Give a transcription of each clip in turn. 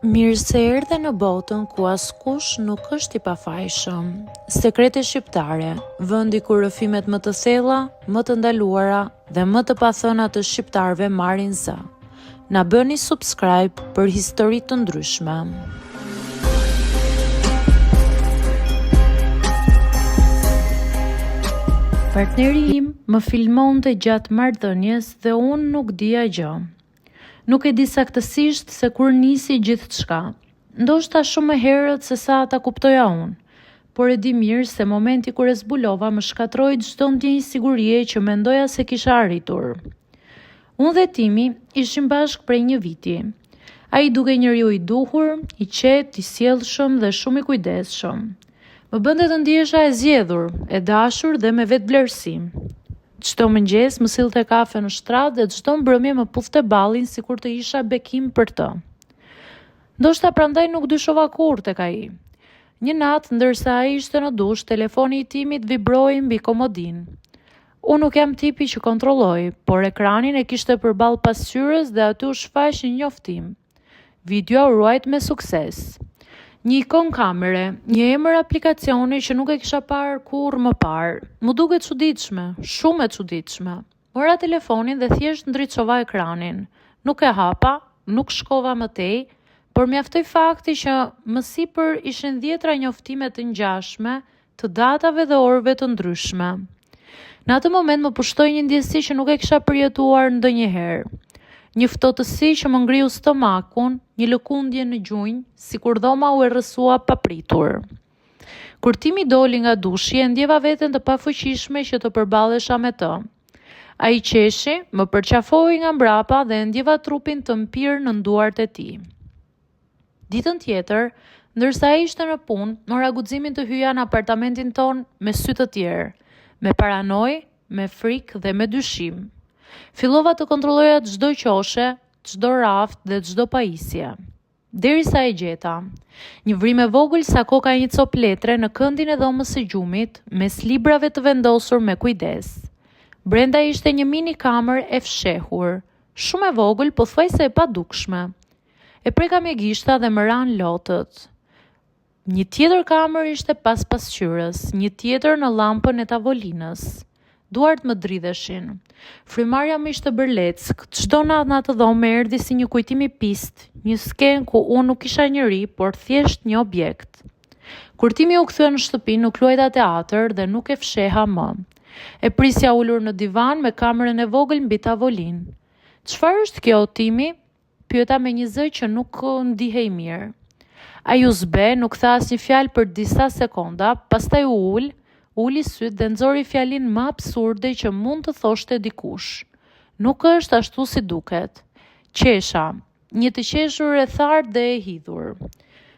Mirë se erdhe në botën ku askush nuk është i pafajshëm. Sekrete shqiptare, vendi ku rrëfimet më të thella, më të ndaluara dhe më të pathëna të shqiptarëve marrin zë. Na bëni subscribe për histori të ndryshme. Partneri im më filmonte gjatë marrëdhënies dhe unë nuk dija gjë. Nuk e di saktësisht se kur nisi gjithçka. Ndoshta shumë më herët se sa ta kuptoja unë. Por e di mirë se momenti kur e zbulova më shkatërroi çdo ndjenjë sigurie që mendoja se kisha arritur. Unë dhe Timi ishim bashkë prej një viti. Ai dukej njeriu i duhur, i qetë, i sjellshëm dhe shumë i kujdesshëm. Më bënte të ndihesha e zgjedhur, e dashur dhe me vetëvlerësim. Çdo mëngjes më sillte kafe në shtrat dhe çdo mbrëmje më puthte ballin sikur të isha bekim për të. Ndoshta prandaj nuk dyshova kurrë tek ai. Një natë, ndërsa ai ishte në dush, telefoni i Timit vibroi mbi komodinë. Unë nuk jam tipi që kontrolloj, por ekranin e kishte përballë pasqyrës dhe aty u shfaq një njoftim. Videoja u ruajt me sukses. Një ikonë kamere, një emër aplikacioni që nuk e kisha parë kurrë më parë. M'u duk e çuditshme, shumë e çuditshme. Mora telefonin dhe thjesht ndriçova ekranin. Nuk e hapa, nuk shkova më tej, por mjaftoi fakti që më sipër ishin dhjetra njoftime të ngjashme të datave dhe orëve të ndryshme. Në atë moment më pushtoi një ndjesi që nuk e kisha përjetuar ndonjëherë. Një ftohtësi që më ngriu stomakun, një lëkundje në gjunjë, sikur dhoma u errësua papritur. Kur Timi doli nga dushi, e ndjeva veten të pafuqishme që të përballesha me të. Ai qeshi, më përqafoi nga mbrapa dhe e ndjeva trupin të mpirë nën duart e tij. Ditën tjetër, ndërsa ai ishte në punë, mora guximin të hyja në apartamentin tonë me sy të tjerë, me paranojë, me frikë dhe me dyshim. Fillova të kontrolloja çdo qoshe, çdo raft dhe çdo pajisje. Derisa e gjeta. Një vrimë e vogël sa koka e një copë letre në këndin e dhomës së gjumit, mes librave të vendosur me kujdes. Brenda ishte një mini kamerë e fshehur, shumë e vogël, pothuajse e padukshme. E preka me gishta dhe më ranë lotët. Një tjetër kamerë ishte pas pasqyrës, një tjetër në llampën e tavolinës. Duart më dridheshin. Frymëmarrja më ishte bërë leckë. Çdo natë në atë dhomë më erdhi si një kujtim i pistë, një skenë ku unë nuk isha njeri, por thjesht një objekt. Kur Timi u kthye në shtëpi, nuk luajta teatër dhe nuk e fsheha më. E prisja ulur në divan me kamerën e vogël mbi tavolinë. Çfarë është kjo, Timi? Pyeta me një zë që nuk ndihej mirë. Ai u zbeh, nuk tha asnjë fjalë për disa sekonda, pastaj u ul, uli sytë dhe nxori fjalinë më absurde që mund të thoshte dikush. Nuk është ashtu si duket. Qesha, një të qeshur e thartë dhe e hidhur.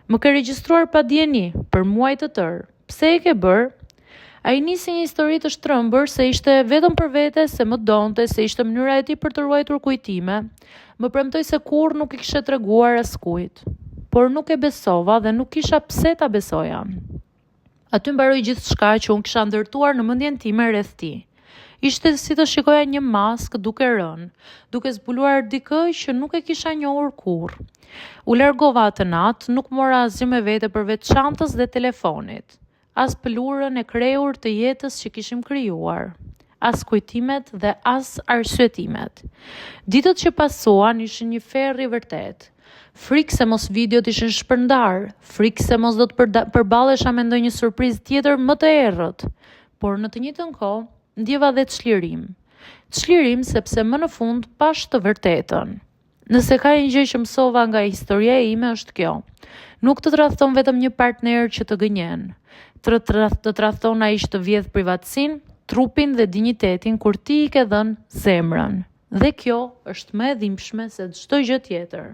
Më ke regjistruar pa dijeni, për muaj të tërë. Pse e ke bërë? Ai nisi një histori të shtrembër se ishte vetëm për vete, se më donte, se ishte mënyra e tij për të ruajtur kujtime. Më premtoi se kurrë nuk i kishte treguar askujt. Por nuk e besova dhe nuk kisha pse ta besoja. Aty mbaroi gjithçka që unë kisha ndërtuar në mendjen time rreth tij. Ishte si të shikoja një maskë duke rënë, duke zbuluar dikë që nuk e kisha njohur kurrë. U largova atë natë, nuk mora asgjë me vete përveç çantës dhe telefonit, as pëlhurën e krehur të jetës që kishim krijuar, as kujtimet dhe as arsyetimet. Ditët që pasuan ishin një ferr i vërtetë. Frikë se mos videot ishin shpërndarë, frikë se mos do të përballesha me ndonjë surprizë tjetër më të errët. Por në të njëjtën kohë, ndjeva dhe çlirim. Çlirim sepse më në fund pashë të vërtetën. Nëse ka një gjë që mësova nga historia ime është kjo. Nuk të tradhton vetëm një partner që të gënjen. Të, të tradhton ai që të vjedh privatësinë, trupin dhe dinjitetin kur ti i ke dhënë zemrën. Dhe kjo është më e dhimbshme se çdo gjë tjetër.